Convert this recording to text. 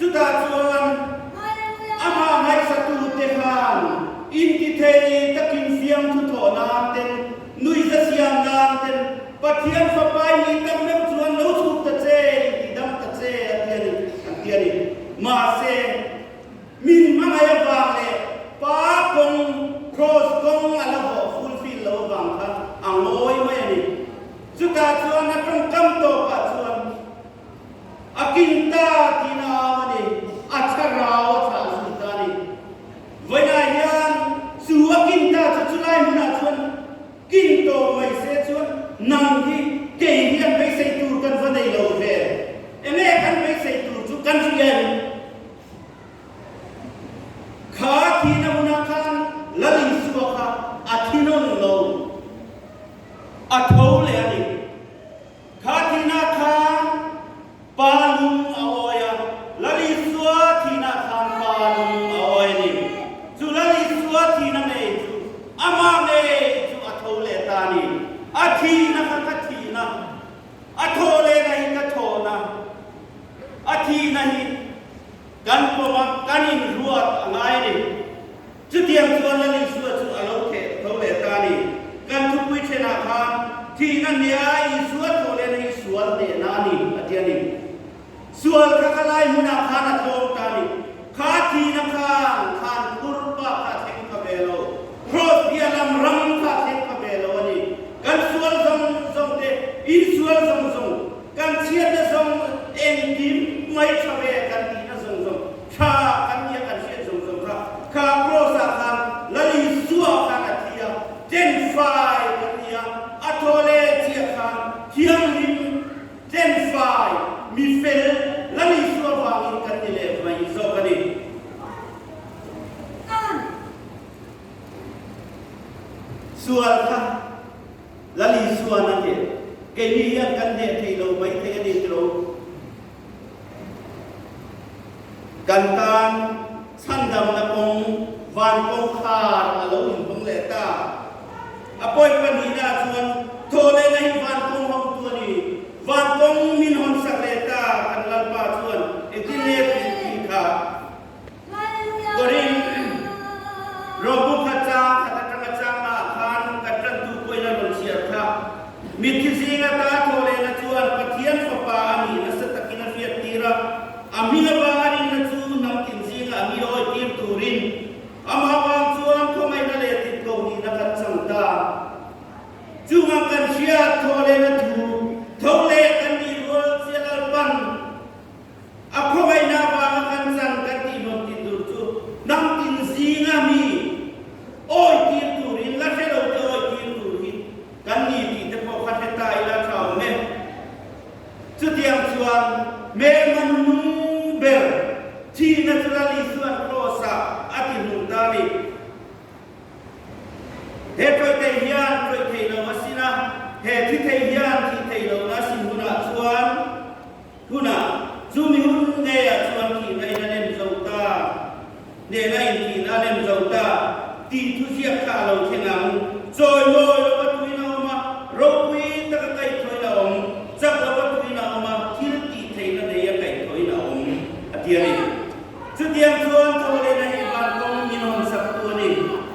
Chutah chuan amah ngaihsatute khan intithei takin fiamthu thawh nan ten, nuihza siam nan ten, Pathian Fapa i nih tak meuh chuan lo chhuk ta che, intidam ta che a ti a ni, an ti a ni. Mahse, min hmangaih avang leh Pa kawng, Kraws kawng a la vawh fulfill lo avang khan a ngawi mai a ni. Chutah chuan a tawngkam tawpah chuan a kin ta tiin a au a ni, a thlarau a thlah zui ta a ni. Vawiinah hian chu a kin ta chu chulai hmunah chuan kin tawp mai se chuan nang hi kei hian beisei tur kan va nei lo ve. Enge kan beisei tur chu kan hria em? Kha thihna hunah khan Lal Isua kha a thi nawn lo. A tho leh a ni. Kha thihna khan Pa lung a awi a, Lal Isua thihna khan Pa lung a awi a ni. Chu Lal Isua thihna ngei chu amah ngei chu a tho leh ta a ni. A thihna kha ka thihna, a thaw lehna hi ka thawhna, a thihna hi kan pawm a, kan inruat a ngai a ni. Chutiang chuan Lal Isua chu a lo theh tho leh ta a ni. Kan thupui thenah khan thihna nia Isua thawh lehna hi sual hnehna a ni a ti a ni. Sual kha ka lai hmunah khan a tlawm ta a ni. Kha thihna khan khan khur bak kha a thleng pha ve lo. Kraws bia lam ram kha a thleng pha ve lo a ni. Kan sual zawng zawng te, insual zawng zawng, kan chhiatna zawng engkim mai tha ve kan tihna zawng zawng, Thla kan nia kan hriat zawng zawng kha, kha Kraws ah khan Lal Isua khan a thi a, chen fai kan ni a, a thaw leh chiah khan thianghlim chen fai mi fel Lal Isua vangin kan ni leh mai zawk a ni. Sual kha Lal Isua'n a hneh, keini hian kan hneh thei lo mai thei a ni tilo. Kan tan chhandamna kawng van kawngkhar a lo inhawng leh ta. A pawi pahnihna chuan thawhlehna hi van kawng hawngtu a ni. Van kawng min hawnsak leh ta kan Lalpa chuan engtin nge tih tih kha Korin Rawhbu kha chang khat atanga changna ah khan kan tantu pawhin a rawn chhiar kha. Mitthi zing ata thawhlehna chuan Pathian Fapa a nih nasa takin a hriat tir a, a hming avanga rinna chu hnam tin zinga a mi awi tir turin amah avang chuan khawngaihna leh titko nihna kan chang ta. Chungah kan hriat thawhlehna thu tho leh kan nih rual chiah Lalpan A khawngaihna avanga kan chan kan tihhlawm tin tur chu hnam tin zinga mi awi tir turin la hre lo te awi tir tur hi kan ni tih te pawh kha hre ta ila tha awm e. Chutiang chuan hmelma nung ber thihna chu Lal Isua'n Kraws-ah a ti hlum ta a ni. He tawihthei hian tawih thei lo a sin a, he thi thei hian thih thei lohna a sin hunah chuan, Hunah, chu mi hun ngeiah chuan thihna in a lem zo ta, hnehna in thihna a lem zo ta tih thuziak kha a lo thleng ang. Chawi mawi lo a.